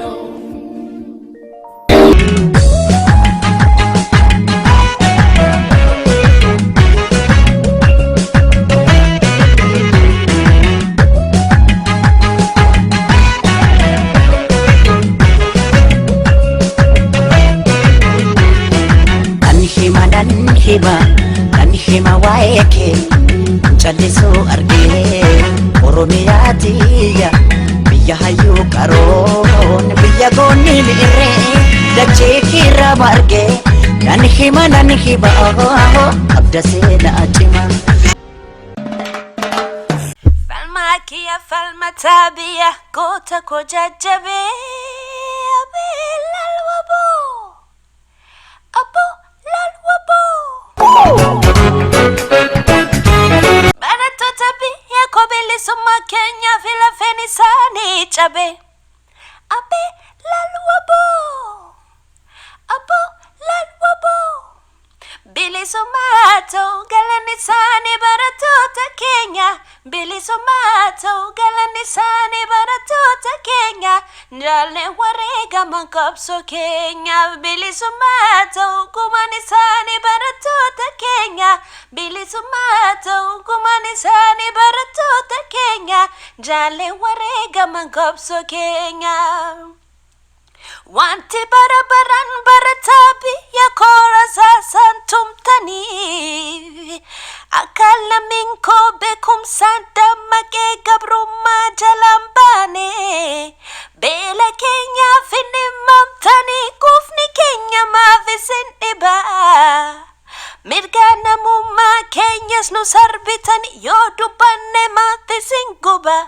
Show. Nan hima, nan hima, nan hima waa'ee kee callisuu argee. Oromiyaa tiyya, biyya hayyuu qaroon, biyya goonni mi'irree dachee kiirra margee. Nan hima, nan hima, qabda seenaa cima. Falmaa kiyya, falmataa biyya, goota koo jajjabee, abee laal waboo, aboo laal waboo. Barattoota biyya koo, bilisummaa keenya fi lafeen isaanii cabe, abee laal waboo, aboo laal waboo. Bilisummaa ta'u galanni isaanii barattoota keenya. Bilisummaa ta'u galanni isaanii barattoota keenya. Jaalleen wareegaman qabsoo keenya. Bilisummaa ta'u gumaan isaanii barattoota keenya. Bilisummaa ta'u gumaan isaanii barattoota keenya. Jaalleen wareegaman qabsoo keenya. Wanti bara baraan barataa biyya koora saasaan tumtanii, akka lammiin koo beekumsaan dammaqee gabrummaa jalaan baane, beela keenyaaf hin dhimmamtanii, quufni keenya maaf isin dhiba? Mirga namummaa keenyas nu sarbitan, yoo dubbanne maaf isin guba?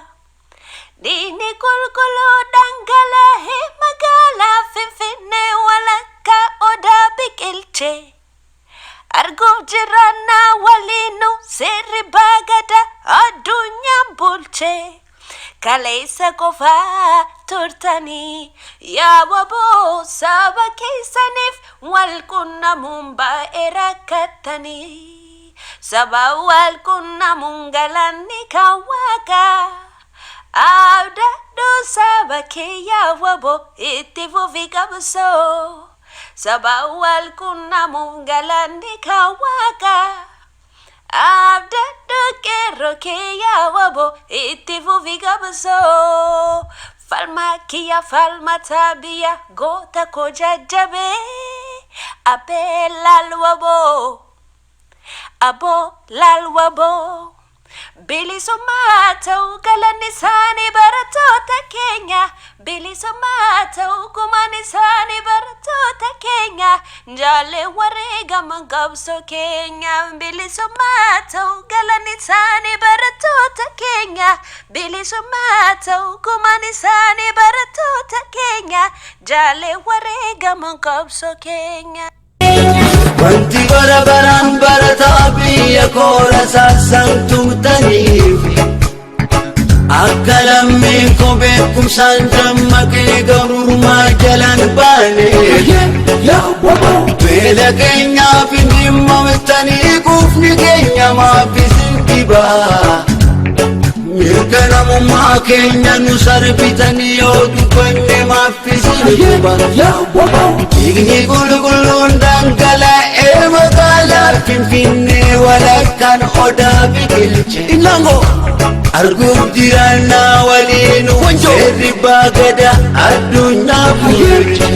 Dhiigni qulqulluu dhangala'ee magaalaa Finfinnee walakkaa odaa biqilche. Arguuf jiraannaa waliinu seerri baagada addunyaan bulche. Kaleessa qofaa turtanii yaa waboo, saba keessaniif wal qunnamuun baay'ee rakkattanii. Saba wal qunnamuun galanni kan waaqaa. Abdadhu saba kiyya waboo, itti fufi qabsoo. Saba wal qunnamuun galanni kan waaqaa. Abdadhu qeerroo kiyya waboo, itti fufi qabsoo. Falmaa kiyya, falmataa biyya, goota koo jajjabee, abee laal waboo, aboo laal waboo. Bilisummaa ta'u galanni isaanii barattoota keenya. Bilisummaa ta'u gumaan isaanii barattoota keenya. Jaallee wareegaman qabsoo keenya. Bilisummaa ta'u galanni isaanii barattoota keenya. Bilisummaa ta'u gumaan isaanii barattoota keenya. Jaallee wareegaman qabsoo keenya. Wanti bara baraan barataa biyya koora saasaan tumtaniif, akka lammiin koo beekumsaan dammaqee gabrummaa jalaan baane, beela keenyaaf hin dhimmamtanii, quufni keenya maaf isin dhibaa? Mirga namummaa keenya nu sarbitanii, yoo dubbanne maaf isin guba? Dhiigni qulqulluun dhangala'ee magaalaa Finfinnee walakkaan odaa biqilche. Arguuf jiraannaa waliin seerri baagada addunyaa bulche.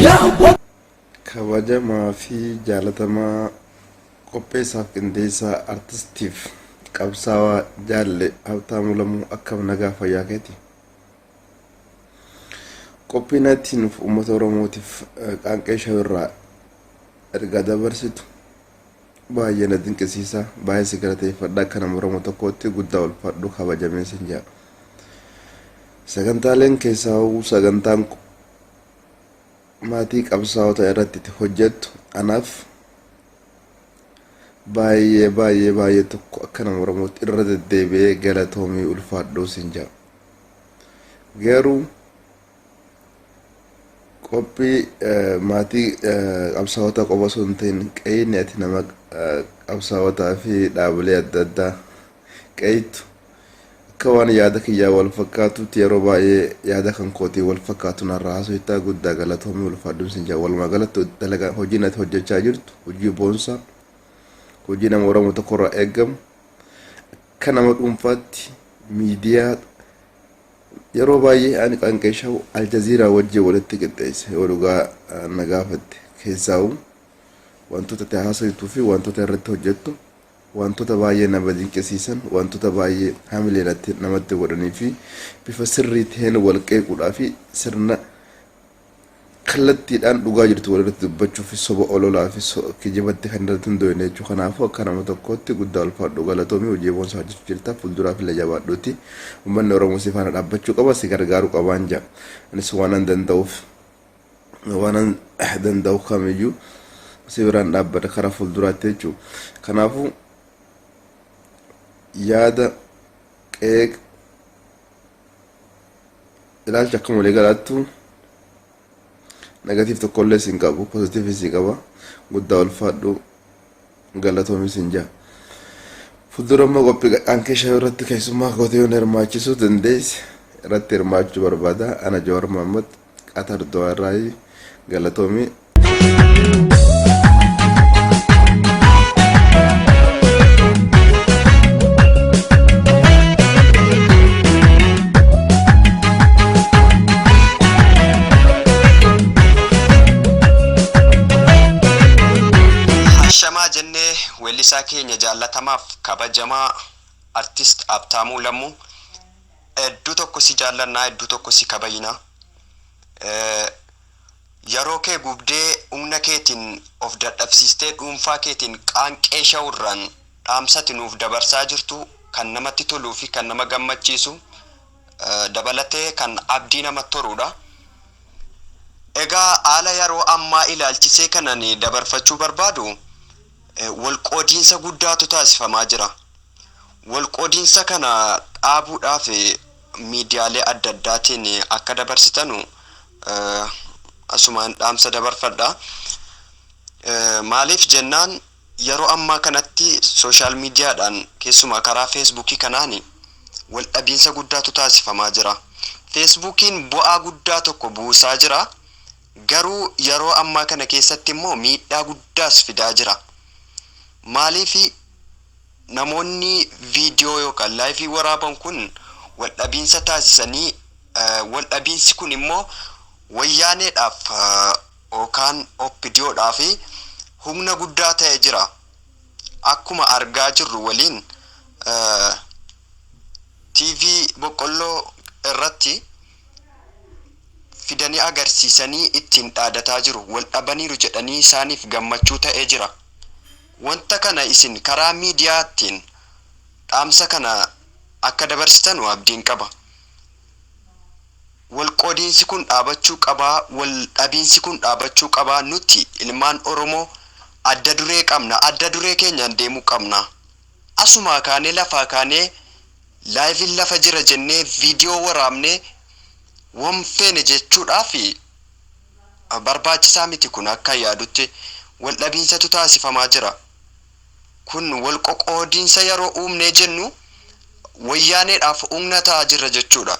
Kabajamaa fi jaalatamaa qopheessaaf qindeessaa artistiif qabsaawaa jaalle Habtaamuu Lamuu, akkam nagaa fayyaa keeti? Qophiin ati nuuf uummata Oromootiif Qaanqee Show irraa ergaa dabarsitu baay'ee na dinqisiisa, baay'ee si galateeffadha. Akka nama Oromoo tokkootti guddaa ulfaadhu, kabajamee sin jedha. Sagantaaleen keessaa sagantaan maatii qabsaa'ota irratti itti hojjettu anaaf baay'ee baay'ee baay'ee tokko akka nama Oromootti irra deddeebi'ee galatoomii, ulfaadhuu sin jedha. Garuu qophii maatii qabsaa'ota qofa osoo hin ta'in, qeeyni ati nama qabsaa'otaa fi dhaabolee adda addaa qeeytu Akka waan yaada kiyyaa wal fakkaatutti yeroo baay'ee yaada kan kootii wal fakkaatu narraa haasoftaa, guddaa galatoomii, ulfaadhuun sin jaa. Walumaa galatti dalagaa hojii ati hojjechaa jirtu hojii boonsaa, hojii nama Oromoo tokkorraa eegamu. Akka nama dhuunfaatti miidiyaa yeroo baay'ee ani Qaanqee Show Aljaziiraa wajjin walitti qixxeesse yoo dhugaa na gaafatte. Keessaa'u wantoota itti haasoftuu fi wantoota irratti hojjettu wantoota baay'ee nama dinqisiisan, wantoota baay'ee hamilee namatti godhanii fi bifa sirrii ta'een wal qeequudhaa fi sirna kallattiidhaan dhugaa jirtu walirratti dubbachuu fi soba ololaa fi kijibatti kan irratti hin doyne jechuudha. Kanaafuu akka nama tokkootti guddaa ulfaadhu, galatoomii, hojii boonsaa hojjechuu jirta. Fuulduraaf illee jabaadhuuti. Uummanni Oromoo si faana dhaabbachuu qaba, si gargaaruu qabaan jaa. Anis waan an danda'u kamiyyuu si biraan dhaabbata karaa fuulduraatti jechuudha. Kanaafuu yaada, qeeq, ilaalcha akkuma walii galaattu negative tokkollee sin qabu, positive si qaba. Guddaa ulfaadhu, galatoomi sin jaa. Fuuldura immoo qophii Qaanqee Show irratti keessummaa gootee yoon hirmaachisuu dandeesse irratti hirmaachuu barbaada. Ana Jawaar Mohammad, Qatar Dohaa irraa, galatoomii. Hashamaa jennee weellisaa keenya jaallatamaaf kabajamaa Artist Habtaamuu Lammuu, hedduu tokko si jaallannaa, hedduu tokko si kabajnaa. Yeroo kee gubdee, humna keetiin of dadhabsiistee, dhuunfaa keetiin Qaanqee Showrraan dhaamsati nuuf dabarsaa jirtu kan namatti toluu fi kan nama gammachiisu, dabalatee kan abdii namatti horuudha. Egaa haala yeroo ammaa ilaalchisee kanan dabarfachuu barbaadu, walqoodiinsa guddaatu taasifamaa jira. Walqoodiinsa kana dhaabuudhaaf miidiyaalee adda addaatiin akka dabarsitanu asumaan dhaamsa dabarfadha. Maaliif jennaan, yeroo ammaa kanatti social miidiyaadhaan, keessumaa karaa Feesbuukii kanaan wal dhabiinsa guddaatu taasifamaa jira. Feesbuukiin bu'aa guddaa tokko buusaa jira. Garuu yeroo ammaa kana keessatti immoo miidhaa guddaas fidaa jira. Maaliif, namoonni viidiyoo yookaan live waraaban kun wal dhabiinsa taasisanii, wal dhabiinsi kun immoo wayyaaneedhaaf yookaan OPDOdhaaf humna guddaa ta'ee jira. Akkuma argaa jirru waliin TV boqqolloo irratti fidanii agarsiisanii ittiin dhaadataa jiru. Wal dhabaniiru jedhanii isaaniif gammachuu ta'ee jira. Wanta kana isin karaa miidiyaattiin dhaamsa kana akka dabarsitanu abdiin qaba. Walqoodiinsi kun dhaabachuu qabaa, wal dhabiinsi kun dhaabachuu qabaa. Nuti ilmaan Oromoo adda duree qabna, adda duree keenyaan deemuu qabna. Asumaa kaanee, lafaa kaanee, liveiin lafa jira jennee viidiyoo waraabnee wan feene jechuudhaaf barbaachisaa miti. Kun akka yaadutti wal dhabiinsatu taasifamaa jira. Kun wal qoqoodiinsa yeroo uumnee jennu wayyaaneedhaaf humna ta'aa jirra jechuudha.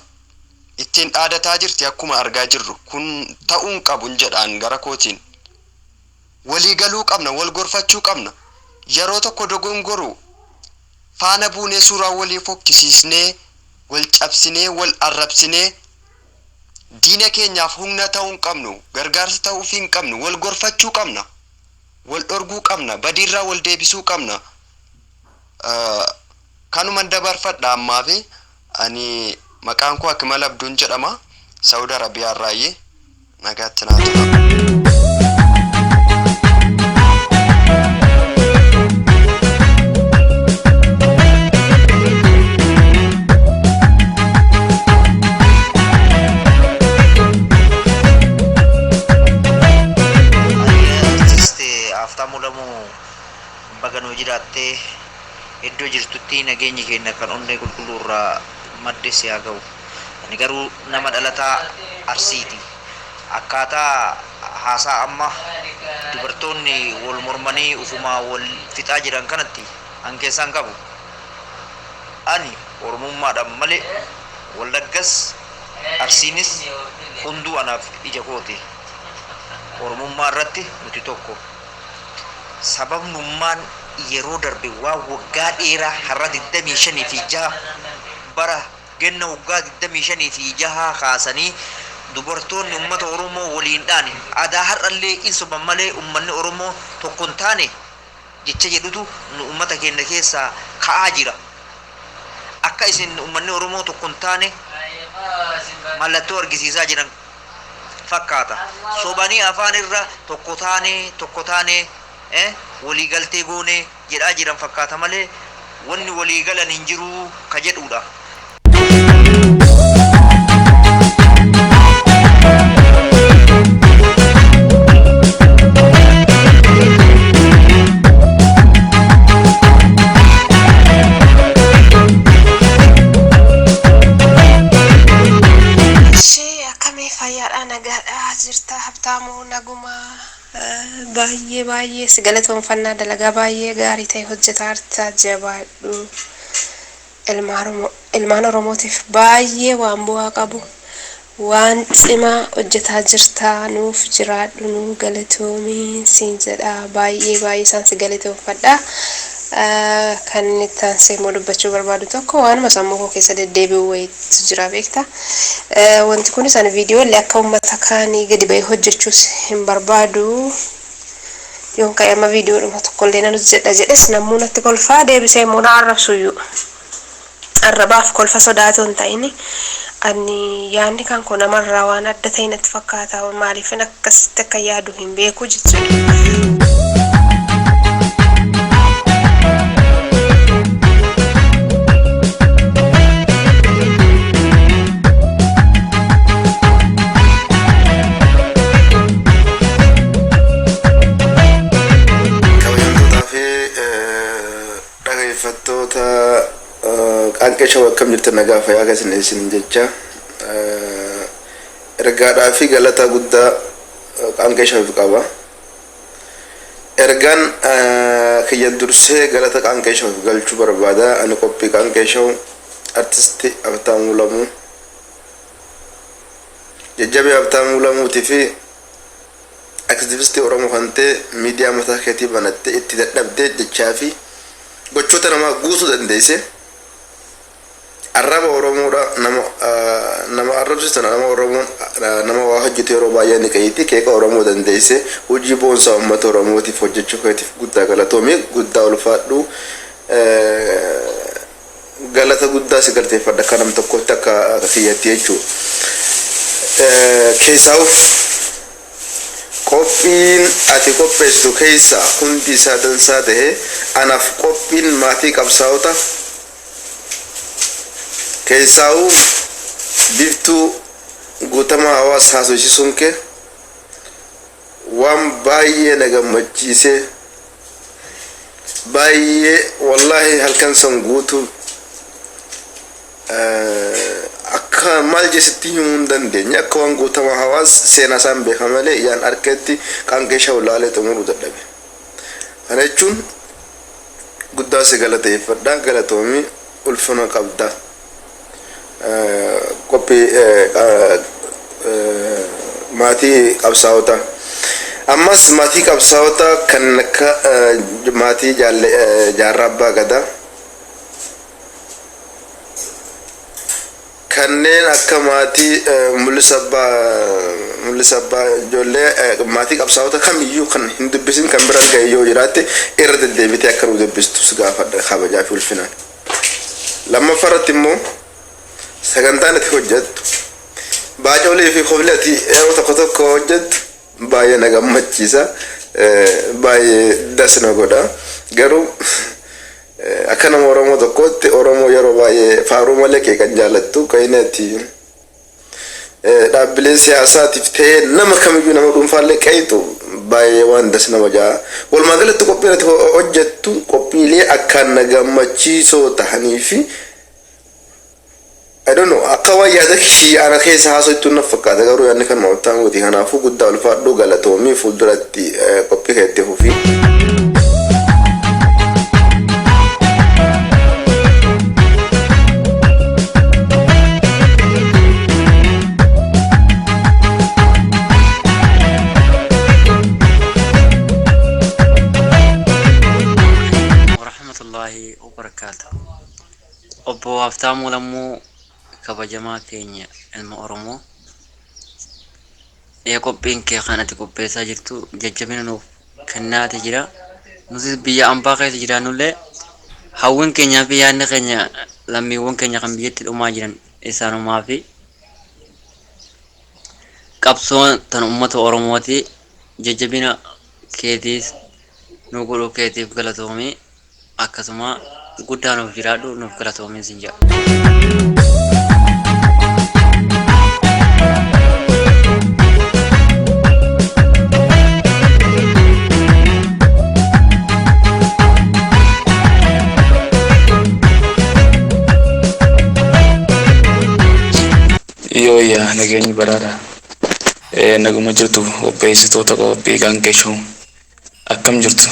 Ittiin dhaadataa jirti akkuma argaa jirru. Kun ta'uun qabun jedhaan gara kootiin. Walii galuu qabna, wal gorfachuu qabna. Yeroo tokko dogongoru faana buunee suuraa walii fokkisiisnee, wal cabsinee, wal arrabsinee diina keenyaaf humna ta'uu hin qabnu, gargaarsa ta'uufii hin qabnu. Wal gorfachuu qabna, wal dhorguu qabna, badiirraa wal deebisuu qabna. Kanuman dabarfadha ammaafi. Ani maqaan koo Akimal Abduun jedhama. Saudi Arabiyaa irraayi. Nagaatti naa tura. Artist Habtaamuu Lamuu, baga nuu jiraattee. Iddoo jirtutti nageenyi keenya kan onnee qulqulluu irraa madde si haa ga'u. Ani garuu nama dhalataa Arsiiti. Akkaataa haasaa amma dubartoonni wal mormanii ufumaa wal fixaa jiran kanatti an keessaan qabu. Ani Oromummaadhaan malee Wallaggas Arsiinis hunduu anaaf ija kooti. Oromummaa irratti nuti tokko. Sababnummaan yeroo darbe waan waggaa dheeraa har'a 25 fi 6 bara genna waggaa 25 fi 6 kaasanii dubartoonni ummata Oromoo waliin dhaane adaa har'allee in soban malee ummanni Oromoo tokko hin taane jecha jedhutu nu ummata keenya keessaa ka'aa jira. Akka isin ummanni Oromoo tokko hin taane mallattoo argisiisaa jiran fakkaata. Sobanii afaan irra tokko taane tokko taane walii galtee goone jedhaa jiran fakkaata malee wanni walii galan hin jiru ka jedhuudha. Ishee akkamii fayyaadha nagaadha jirta Habtaamuu naguma baay'ee baay'ee si galatoonfannaa dalagaa baay'ee gaarii ta'e hojjetaa jirta jabaadhu ilmaan Oromootiif baay'ee waan bu'aa qabu waan cimaa hojjetaa jirta nuuf jiraadhu nuu galatoomii siin jedha baay'ee baay'ee isaan si galatoonfadha. Kan inni itti aansee immoo dubbachuu barbaadu tokko waanuma sammuu koo keessa deddeebi'u wayiitu jira beekta. Wanti kunis ani viidiyoo illee akka uummata kaanii gadi ba'ee hojjechuus hin barbaadu. Yoon ka'e amma viidiyoodhuma tokkollee nan hojjedha jedhes namuu natti kolfaa deebisee immoo na arrabsuyyuu. Arrabaaf kolfa sodaatoo hin ta'in ani yaadni kan koo namarraa waan adda ta'e natti fakkaata maaliifin akkasitti akka yaadu hin beeku jechuudha. Kabajamtootaa fi dhageeffattoota Qaanqee Shawaa akkam jirtan nagaa fayyaa keessan isin jecha ergaadhaa fi galata guddaa Qaanqee Shawaaf qaba. Ergaan kiyya dursee galata Qaanqee Shawaaf galchuu barbaada. Ani qophii Qaanqee Shaw artisti Habtaamuu Lamuu jajjabee Habtaamuu Lamuutii fi aktivistii Oromoo kan ta'e miidiyaa mataa keetii banattee itti dadhabdee jechaa fi gochoota namaa guutuu dandeesse. Arraba Oromoodha nama nama arrabsiisu nama Oromoon nama waa hojjetu yeroo baay'ee ni qayyiti keeka Oromoo dandeesse hojii boonsaa uummata Oromootiif hojjechuu keetiif guddaa galatoomii guddaa ulfaadhu galata guddaa si galateeffadha akka nam tokkotti akka kiyyatti jechuudha. Keessaaf qophiin ati qopheessitu keessa hundi isaa dansaa ta'e anaaf qophiin maatii qabsaa'ota keessaa'uu Biftuu Guutamaa Hawaas haasofsiisuun kee waan baay'ee na gammachiisee baay'ee wallaahi halkan san guutuu akka maal jesitti himuu hin dandeenye akka waan Guutamaa Hawaas seenaa isaan beeka malee yaan arkeetti Qaanqee Shaw laalee xumuruu dadhabe. Kana jechuun guddaa si galateeffadha galatoomii ulfina qabda. Qophii maatii qabsaa'ota ammas maatii qabsaa'ota kan akka maatii Jaarraa Abbaa Gadaa kanneen akka maatii Mul'isa Abbaa Mul'isa Abbaa ijoollee maatii qabsaa'ota kamiyyuu kan hin dubbisin kan biraan ga'e yoo jiraatte irra deddeebitee akka nu dubbistu si gaafadha kabajaa fi ulfinaan. Lammaffaa irratti immoo sagantaan ati hojjettu baacoolii fi kofli ati yeroo tokko tokko hojjettu baay'ee na gammachiisa baay'ee das na godha garuu akka nama Oromoo tokkootti Oromoo yeroo baay'ee faaruu malee qeeqan jaalattu kan inni ati dhaabbilee siyaasaatiif ta'ee nama kamiyyuu nama dhuunfaallee qeeyxu baay'ee waan das nama ja'a. Walumaa galatti qophiin ati hojjettu qophiilee akkaan na gammachiisoo tahanii fi I don't know akka waan yaada kiyya ana keessa haasoftu na fakkaata garuu yaadni kan maamiltaan gooti kanaafuu guddaa ulfaadhu galatoomii fuulduratti qophii kee itti fufi. warahmatullaahi wabarakaatu. Obbo Haftaamuu Lammuu, kabajamaa keenya ilma Oromoo. Ee, qophiin kee kan ati qopheessaa jirtu jajjabina nuuf kennaati jira. Nutis biyya ambaa keessa jiraannullee hawwiin keenyaa fi yaadni keenya lammiiwwan keenya kan biyyatti dhumaa jiran isaanumaa fi qabsoon tan uummata Oromooti. Jajjabina keetiis nu godhuu keetiif galatoomii, akkasuma guddaa nuuf jiraadhu, nuuf galatoomii sin jedha. Yooyyaa, nageenyi baraadha. Naguma jirtu, qopheessitoota qophii qaanqeeshoo, akkam jirtu?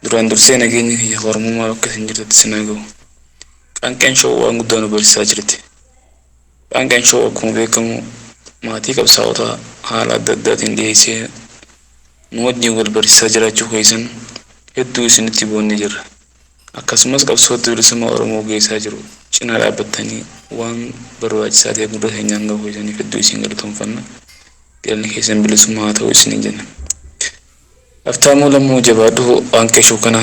Duraan dursee nageenyi kiyya Oromummaa bakka isin jirtutti isin haa ga'u. Qaanqeen shoo waan guddaa nu barsiisaa jirti. Qaanqeen shoo akkuma beekamu maatii qabsaa'ota haala adda addaatiin dhiyeessee nu wajjin wal barsiisaa jiraachuu keessan hedduu isinitti boonnee jirra. Akkasumas qabsootti bilisummaa Oromoo geessaa jiru cinaa dhaabbattanii waan barbaachisaa ta'e gurra keenyaan gahuu keessaniif hedduu isin galatoomfanna. Galanni keessan bilisummaa haa ta'u isiniin jenna. Haftaamuu Lammuu, jabaadhu, qaanqee shoo kana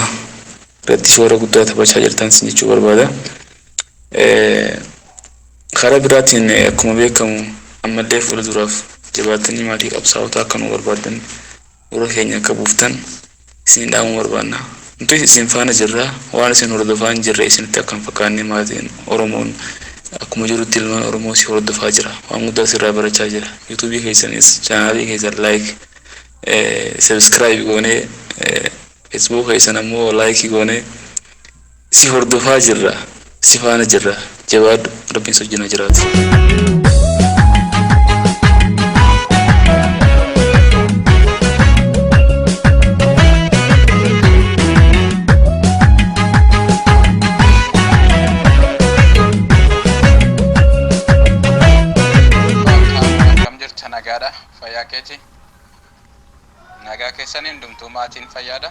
irratti shoora guddaa taphachaa jirtan sin jechuu barbaada. Karaa biraatiin akkuma beekamu ammallee fuula duraaf jabaattanii maatii qabsaa'ota akka nu barbaaddan, gurra keenya akka buuftan isin dhaamuu barbaanna. Nuti isin faana jirra. Waan isin hordofaa hin jirre isinitti akka hin fakkaanne, maatiin Oromoon akkuma jirutti ilmaan Oromoo si hordofaa jira. Waan guddaa sirraa barachaa jira. Yuutuubii keessanis chaanaalii keessan like, subscribe goonee, Facebook keessan ammoo like goonee si hordofaa jirra. Si faana jirra. Jabaadhu, Rabbiin si wajjin haa jiraatu. Akkam jirta? Nagaadha? Fayyaa keeti? Nagaa keessan hundumtuu, maatiin fayyaadha?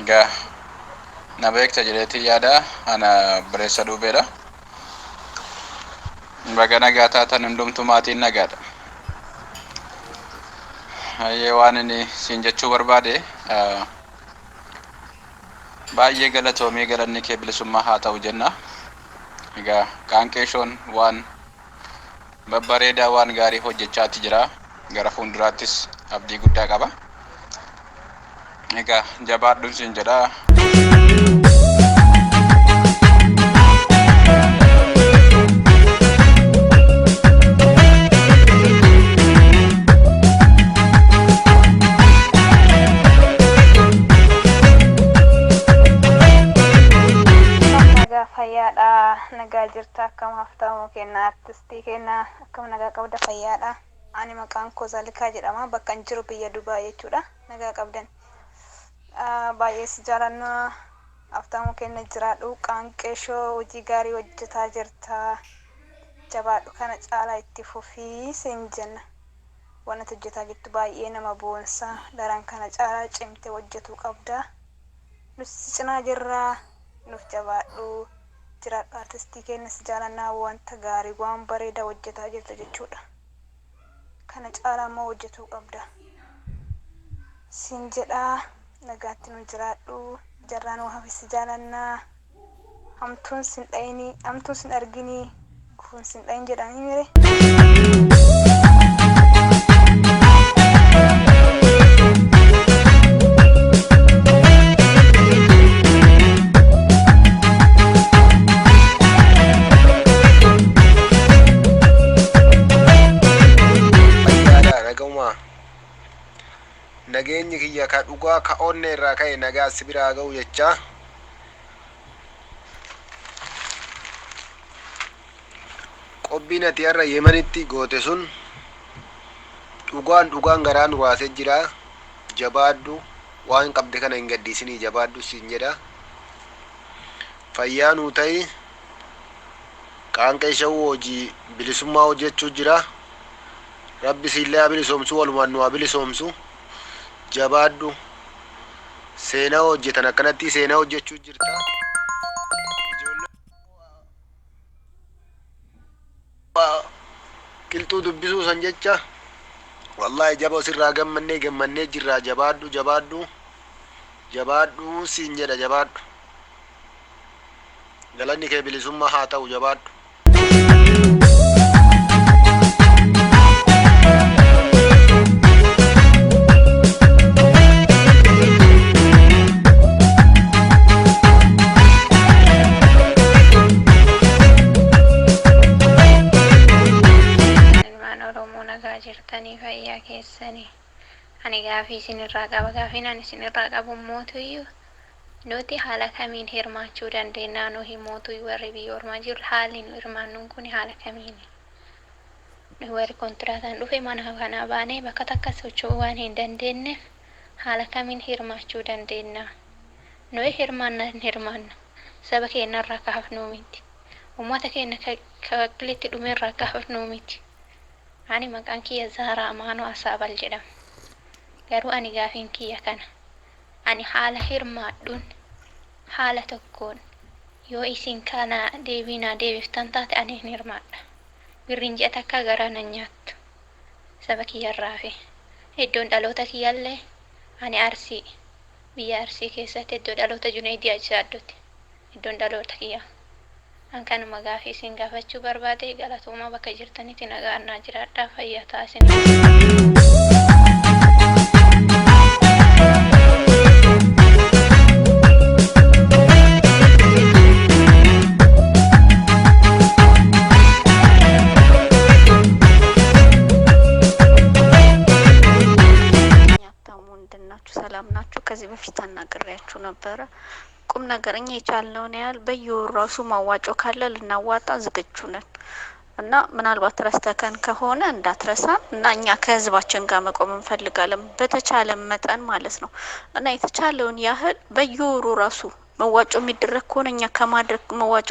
Egaa na beekta jedheetii yaada, ana Bireessa Duubeedha. Baga nagaa taatan hundumtuu, maatiin nagaadha. Hayyee, waan inni siin jechuu barbaade, baay'ee galatoomii, galanni kee bilisummaa haa ta'u jenna. Egaa qaanqeeshoon waan babbareedaa, waan gaarii hojjechaati jira. Gara fuulduraattis abdii guddaa qaba. Egaa jabaadhuun siin jedha. Nagaa, fayyaadha? Nagaa jirta? Akkam Haftaamuu kenna, artistii kenna, akkam nagaa qabda? Fayyaadha? Ani maqaan koo Zalikaa jedhama, bakka hin jiru biyya Dubaay jechuudha. Nagaa qabdan? Baay'ee si jaalanna Haftaamuu kenna, jiraadhu. Qaanqeeshoo hojii gaarii hojjetaa jirta, jabaadhu, kana caalaa itti fufii siin jenna. Waan ati hojjetaa jirtu baay'ee nama boonsa. Daran kana caalaa cimtee hojjetuu qabda. Nuti si cinaa jirraa, nuuf jabaadhu, jiraadhu. Artistii keenya, si jaalannaa. Wanta gaarii, waan bareedaa hojjetaa jirta jechuudha. Kana caalaa immoo hojjetuu qabda siin jedhaa. Nagaatti nu jiraadhu, jarraa nu hafi, si jaalannaa. Hamtuun sin dhayinii, hamtuun sin arginii, gufuun sin dhayin jedhanii mire. Fayyaadha, nagaumaa. Nageenyi kiyya ka dhugaa, ka onne irraa ka'e nagaa si biraa ga'u jechaa. Qophiin ati har'a Yemenitti goote sun dhugaan dhugaan garaa nu raasee jira. Jabaadhu, waan qabde kana hin gadhiisinii, jabaadhu siin jedha. Fayyaa nuu ta'i. Qaanqee shawuu hojii bilisummaa hojjechuu jira. Rabbi siillee haa bilisoomsu, walumaan nu haa bilisoomsu. Jabaadhu. Seenaa hojjetan akkanatti seenaa hojjechuu jirta. Qilxuu dubbisuu san jecha wallaahi jaba sirraa gammannee gammannee jirraa. Jabaadhu, jabaadhu, jabaadhu siin jedha. Jabaadhu, galanni kee bilisummaa haa ta'u. Jabaadhu. Ilmaan Oromoo, nagaa jirtanii? Fayyaa keessanii? Ani gaafii isinirraa qaba. Gaafiin ani isinirraa qabu mootuyyuu nuti haala kamiin hirmaachuu dandeenya? Nuyi mootuyyuu warri biyya ormaa jiru, haalli nu hirmaannuun kun haala kamiini? Nu warri kontiraataan dhufe mana kanaa baanee bakka takka socho'uu waan hin dandeenyeef, haala kamiin hirmaachuu dandeenya? Nuyi hirmaanna hin hirmaanna, saba keenyarraa kaafnuu miti, uummata keenya kakkilitti dhumeerraa kaafnuu miti. Ani maqaan kiyya Zaaraa Amaanoo Asaabal jedhama. Garuu ani gaafiin kiyya kana. Ani haala hirmaadhuun haala tokkoon yoo isin kana deebii naa deebiftan taate, ani hin hirmaadha. Birriin ji'a takkaa garaa nan nyaattu. Saba kiyyarraa fi iddoon dhaloota kiyyallee ani Arsii, biyya Arsii keessatti iddoo dhaloota Junaydii Ajaaddooti. Iddoon dhaloota kiyyaa. An kanuma gaafii isin gaafachuu barbaade. Galatooma, bakka jirtanitti nagaa naa jiraadhaa, fayyaa ta'a isin. ሀብታሙ ምንድን ናችሁ? ሰላም ናችሁ? ከዚህ በፊት አናግሬያችሁ ነበረ። ቁም ነገር እኛ የቻልነውን ያህል በየወሩ ራሱ ማዋጮ ካለ ልናዋጣ ዝግጁ ነን እና ምናልባት ረስተከን ከሆነ እንዳትረሳን እና እኛ ከህዝባችን ጋር መቆም እንፈልጋለን በተቻለ መጠን ማለት ነው። እና የተቻለውን ያህል በየወሩ ራሱ መዋጮ የሚደረግ ከሆነ እኛ ከማድረግ፣ መዋጮ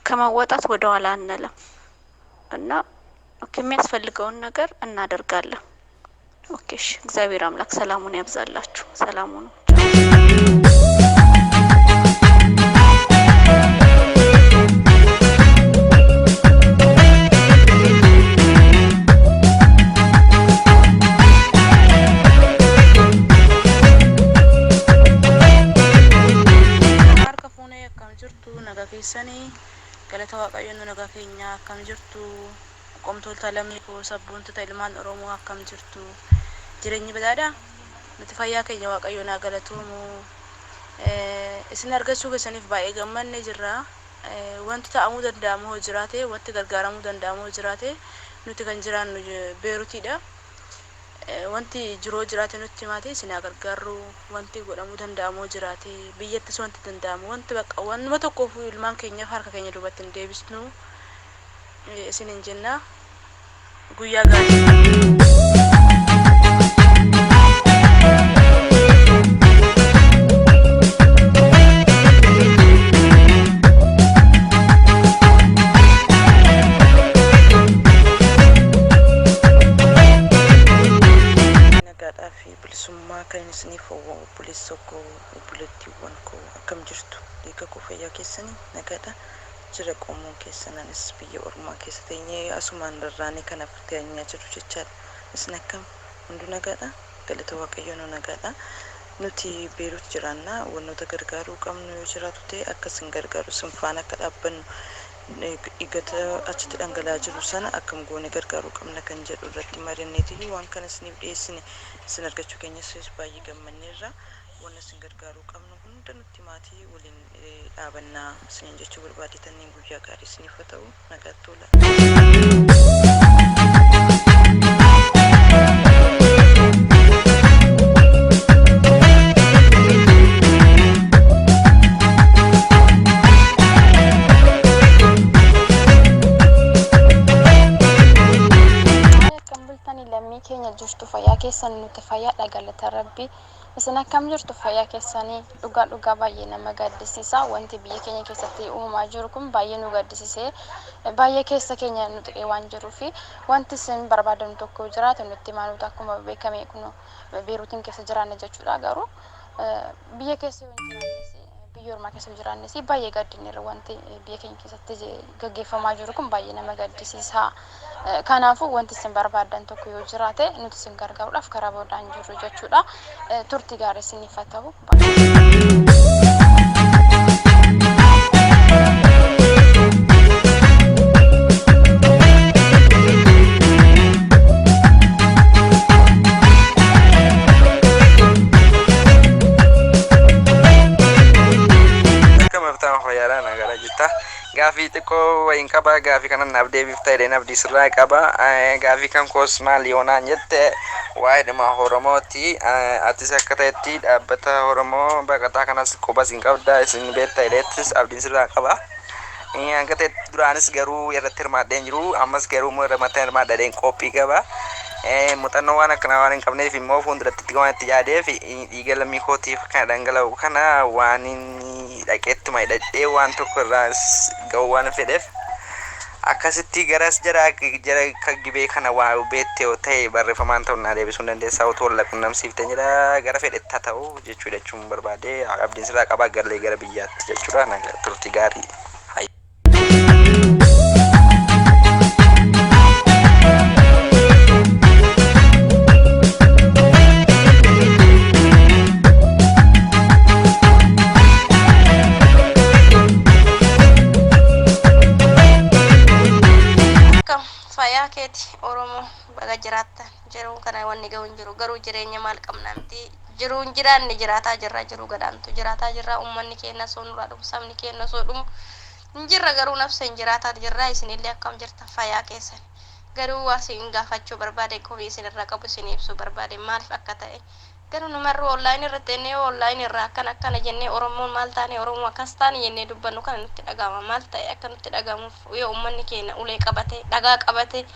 ከማዋጣት ወደ ኋላ አንልም እና okay፣ የሚያስፈልገውን ነገር እናደርጋለን። Okay እሺ፣ እግዚአብሔር አምላክ ሰላሙን ያብዛላችሁ። ሰላሙ ነው። Harka fuunee, akkam jirtu? Nagaa keessanii? Galata Waaqayyoon nu nagaa keenya. Akkam jirtu, qomtoota lammii koo, sabboontota ilmaan Oromoo? Akkam jirtu? Jireenyi badaadha. Nuti fayyaa keenya, Waaqayyoon haa galatoomu. Isin argachuu keessaniif baay'ee gammannee jirra. Wanti ta'amuu danda'amu hoo jiraate, wanti gargaaramuu danda'amu hoo jiraate, nuti kan jiraannu Beerutiidha. Wanti jiroo jiraate nutti himaate, isin haa gargaarru. Wanti godhamuu danda'amu hoo jiraate, biyyattis wanti danda'amu, wanti bakka wanuma tokkoof ilmaan keenyaaf harka keenya duubatti hin deebisnu isinin jenna. Guyyaa gaarii. Nagaadhaa fi bilisummaa kan isiniif hawwu, obboleessa koo, obboleettiiwwan koo, akkam jirtu? Dhiiga koo, fayyaa keessanii? Nagaadha jira qomoon keessan. Anis biyya ormaa keessa teenyee asumaan rarraanee kanaaf teenyaa jiru jechaadha. Isin akkam? Hunduu nagaadha? Galata Waaqayyoo, nu nagaadha. Nuti Beerut jiraanna. Wannoota gargaaruu qabnu yoo jiraatu ta'e, akka isin gargaaru, isin faana akka dhaabbannu, dhiigata achitti dhangala'aa jiru sana akkam goone gargaaruu qabna kan jedhu irratti mari'anneetiyyuu waan kana isiniif dhiyeessine. Isin argachuu keenyas baay'ee gammanneerra. Wanna isin gargaaruu qabnu hunda nutti maatii waliin dhaabannaa isiniin jechuu barbaadetaniin. Guyyaa gaarii isiniif haa ta'u. Nagaatti oola. Akkam bultanii, lammii keenya? Jirtu, fayyaa keessan? Nuti fayyaadha, galata Rabbii. Isin akkam jirtu, fayyaa keessanii? Dhugaa dhugaa baay'ee nama gaddisiisa. Wanti biyya keenya keessatti uumamaa jiru kun baay'ee nu gaddisiisee, baay'ee keessa keenya nu tuqee waan jiruufi, wanti isin barbaadan tokko jiraate nutti himaa. Nuti akkuma beekame kun Beeruutiin keessa jiraanna jechuudha. Garuu Biyya keessa yoo hin jiraannes, biyya ormaa keessa yoo jiraannes baay'ee gaddinirra wanti biyya keenya keessatti gaggeeffamaa jiru kun baay'ee nama gaddisiisa. Kanaafuu wanti isin barbaaddan tokko yoo jiraate nuti isin gargaaruudhaaf karaa boodaan jirru jechuudha. Turtii gaarii isiniif haa ta'u. Akka maftaan fayyaadhaa nagaraa jirta. Gaafii xiqqoo wayiin qaba. Gaafii kana naaf deebifta jedheen abdii sirraa qaba. Gaafii kan koos maal yoonaan jette, waa'ee dhimma Oromooti. Atis akka ta'etti dhaabbata Oromoo baqataa kanas qubas hin qabda, isin beekta jedheettis abdiin sirraa qaba. Hanga ta'etti duraanis garuu irratti hirmaadheen jiru. Ammas garuu immoo irratti hirmaadheen qophii qaba. Muuxannoo waan akkanaa waan hin qabneef immoo fuulduratti waan itti yaadeef, dhiiga lammii kootiif kana dhangala'u kana waan inni dhaqeettuma hidhadhee waan tokko irraa ga'uu waan fedheef, akkasitti garas jara jara akka gibee kana waa beekte yoo ta'e barreeffamaan ta'u naa deebisuu hin dandeessaa, otoo wal qunnamsiifte jedha, gara fedhetti haa ta'u jechuudha jechuun barbaade. Abdiin sirraa qabaa galee gara biyyaatti jechuudha. Nagaa, turtii gaarii. Akkam fayyaa keeti Oromoo? Baga jiraattan. Jiruun kana wanni ga'u hin jiru, garuu jireenya maal qabna miti, jiruun jiraanne jiraataa jirra, jiruu gadaantu jiraataa jirra. Uummanni keenya osoo nurraa dhumu, sabni keenya osoo dhumu hin jirra, garuu nafsa hin jiraataa jirra. Isinillee akkam jirtan, fayyaa keessan? Garuu waa isin gaafachuu barbaade, komii isinirraa qabu isin ibsuu barbaade. Maaliif akka ta'e garuu numarru online irratti jennee, online irraa akkana akkana jennee, Oromoon maal taane, Oromoo akkas taane jennee dubbannu kana nutti dhaga'ama. Maal ta'e akka nutti dhaga'amuuf? Yoo uummanni keenya ulee qabate, dhagaa qabate,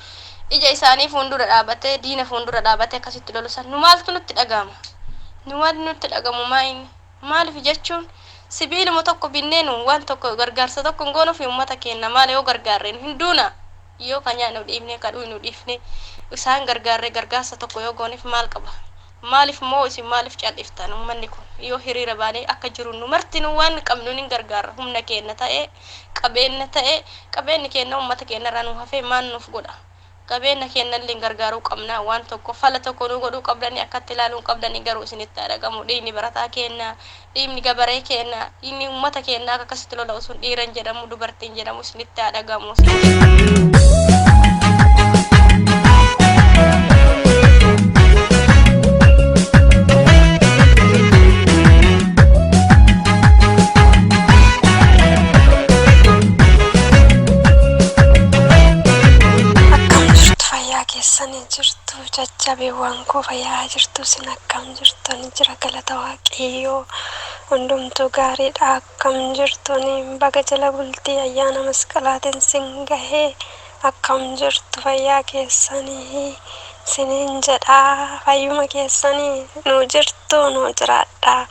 ija isaanii fuuldura dhaabatee, diina fuuldura dhaabatee akkasitti lolu san, nu maaltu nutti dhaga'ama? Nu wanti nutti dhagamu maa inni? Maaliif jechuun sibiiluma tokko binnee nu waan tokko gargaarsa tokko hin goonuuf uummata keenya? Maal yoo gargaarreen hin duuna? Yoo ka nyaannu dhiifne, ka dhuynu dhiifne, isaan gargaarree gargaarsa tokko yoo gooneef maal qaba? Maaliif moo isin maaliif cal'iftan? Uummanni kun yoo hiriira baanee akka jiru, nu martinuu waan qabnu ni gargaarra. Humna keenya ta'ee, qabeenya ta'ee, qabeenyi keenya uummata keenya irraa nu hafee maal nuuf godha? Qabeenya keenya illee gargaaruu qabna. Waan tokko fala tokko nu godhuu qabdanii, akkatti ilaaluu qabdanii. Garuu isinitti dhagamu dhiigni barataa keenya, dhiigni gabaree keenya, dhiigni uummata keenya akka akkasitti lola'u sun, dhiiran jedhamu, dubartiin jedhamu, isinitti haa dhagamu. Akkam jirtu, fayyaa keessanii jirtu? Jajjabeewwan koo, fayyaa jirtu isin? Akkam jirtu? Ani jira, galata Waaqayyoo, hundumtuu gaariidha. Akkam jirtu? Ni baga jala bultii ayyaana Masqalaatiin sin gahee. Akkam jirtu, fayyaa keessanii siniin jedhaa? Fayyuma keessanii nuu jirtu? Nuu jiraadhaa.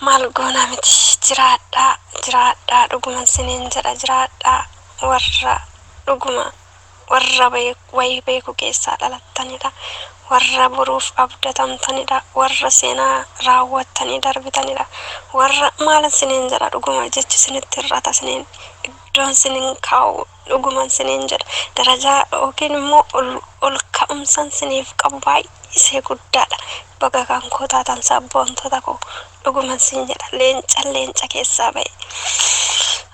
Maal goona miti, jiraadhaa, jiraadhaa, dhuguma siniin jedha, jiraadhaa. Warra dhuguma warra wayii beeku keessaa dhalattanidha, warra boruuf abdatamtanidha, warra seenaa raawwattanii darbitanidha. Warra maal siniin jedha, dhuguma jechi sinitti hir'ata, siniin iddoon sinin kaa'u, dhuguman siniin jedha, darajaa yookiin immoo ol ka'umsan siniif qabu baay'isee guddaadha. Baga kan koo taatan, sabboontota koo, dhuguman sin jedha, leenca leenca keessaa ba'e.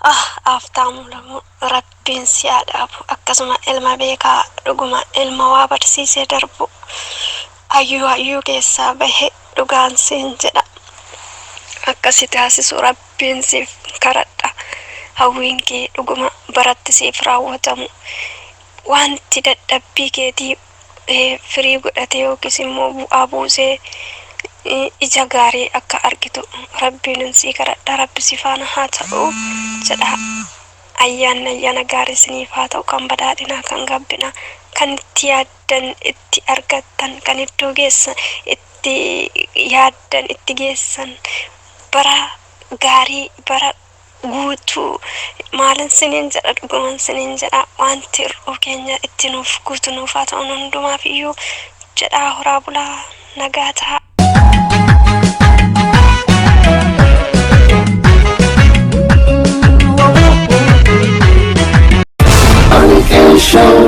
Ah, Haftaamuu Lamuu, Rabbiin si haa dhaabu. Akkasuma ilma beekaa, dhuguma ilma waa barsiisee darbu, hayyuu hayyuu keessaa bahe, dhugaan siin jedha, akkasi taasisu Rabbiin siif karadha. Hawwiin kee dhuguma baratti siif raawwatamu, wanti dadhabbii keetii firii godhate yookiis immoo bu'aa buusee ija gaarii akka argitu Rabbiin sii kadhadha. Rabbi si faana haa ta'u jedha. Ayyaanni ayyaana gaarii isiniif haa ta'u, kan badhaadhinaa, kan gabbinaa, kan itti yaaddan itti argattan, kan iddoo geessan itti yaaddan itti geessan, bara gaarii, bara guutuu. Maalin siniin jedha, dhuguman siniin jedha, wanti hir'uu keenya itti nuuf guutu nuuf haa ta'u hundumaaf iyyuu jedha. Horaa bulaa, nagaa ta'a. Show.